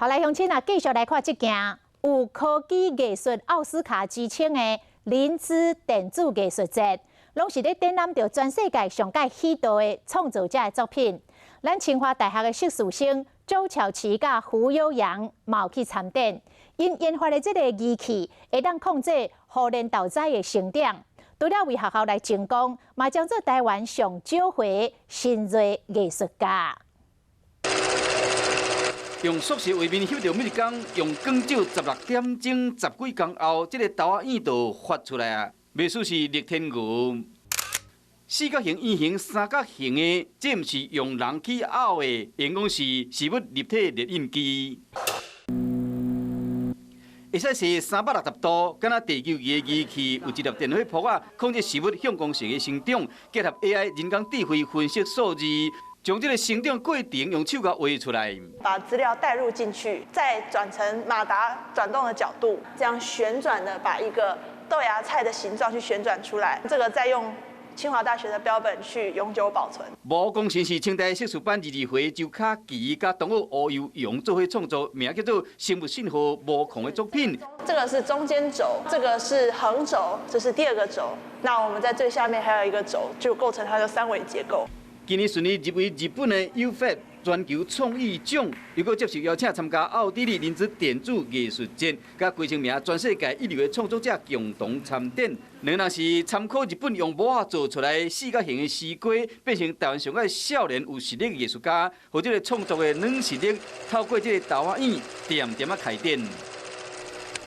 好來，鄉親啊，繼續來看這件有科技藝術奧斯卡之稱的林茲電子藝術節，攏是咧展覽著全世界上蓋許多的創作者的作品。咱清華大學的碩士生周巧琪佮胡悠揚嘛有去參展，𪜶研發的這个儀器會當控制荷蘭豆仔的成長。除了為學校來爭光，嘛將做台灣上少歲新銳藝術家。用縮時畫面翕著每一工用光照16點鐘十幾工後，這个豆仔影就發出來啊！袂輸是逆天鵝，四角形、圓形、三角形的，這毋是用人去拗的，應講是食物立體列印機。會使踅360度，敢若地球儀的儀器，有一粒電火泡仔，控制食物向光性的生長，結合 AI 人工智慧分析數字，將這个生長過程用手共畫出來。把資料帶入進去，再轉成馬達轉動的角度，這樣旋轉的把一個豆芽菜的形狀去旋轉出來。這個再用清華大學的標本去永久保存。無工程是清大碩士班22歲周卡奇佮同學吳悠揚做伙創作，名叫做生物信號無窮的作品。這個是中間軸，這個是橫軸，這是第二個軸。那我們在最下面還有一個軸，就構成它的三維結構。今年順利入圍日本的 UFAB 全球創意獎，又閣接受邀請參加奧地利林茲電子藝術節，佮幾千名全世界一流的創作者共同參展。兩人是參考日本用模仔做出來四角形的絲瓜，變成台灣上蓋少年有實力的藝術家，予這个創作的軟實力，透過這个豆仔影，恬恬仔開展。